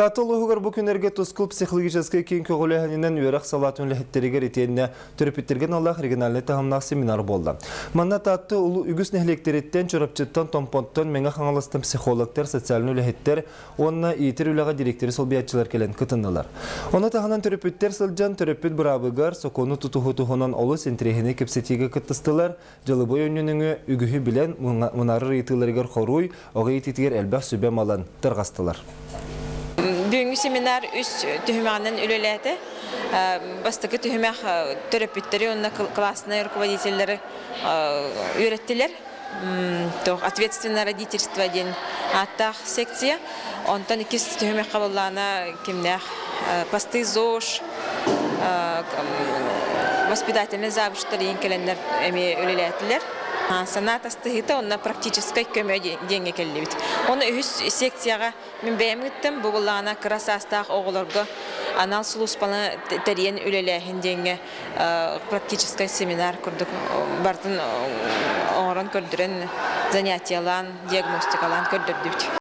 Таатта улууһугар бу күннэргэ Тускул психологическай киин көҕүлээһининэн үөрэх салаатын үлэһиттэригэр итиэннэ төрөппүттэргэ аналлаах региональнай таһымнаах семинар буолла. Манна Таатта улуу үгүс нэһилиэктэриттэн, Чурапчыттан, Томпоттон, Мэҥэ Хаҥаластан психологтар, социальнай үлэһиттэр уонна иитэр үлэҕэ дириэктэри солбуйааччылар кэлэн кытыннылар. Ону таһынан төрөппүттэр сылдьан төрөппүт быраабыгар сокуону тутуһуу туһунан олус интэриэһинэй кэпсэтиигэ кыттыстылар, Дьылыбай өнньүнүҥү үгүһү билэн, мунаарар ыйытыыларыгар хоруй, оҕо иитиитигэр элбэх сүбэ малан тарҕастылар. Бүгүҥҥү семинар үс түһүмэҕинэн үлэлээтэ. Бастакы түһүмэх төрөппүттэри уонна классный руководителлэри үөрэттилэр. Ответственное родительство диэн ааттаах секция. Онтон иккис түһүмэххэ буоллаҕына кимнээх посты ЗОЖ, воспитательный завучтар иин кэлэннэр эмиэ үлэлээтилэр. Санаа тастыһыыта уонна практическай көмө диэҥҥэ кэллибит. Уонна үһүс секцияҕа мин бэйэм ыыттым. Бу буоллаҕына кыра саастаах оҕолорго анал сулууспаны тэрийэн үлэлээһин диэҥҥэ практическай семинар курдук барытын оҥорон көрдөрөн, занятиелаан, диагностикалаан көрдөрдүбүт.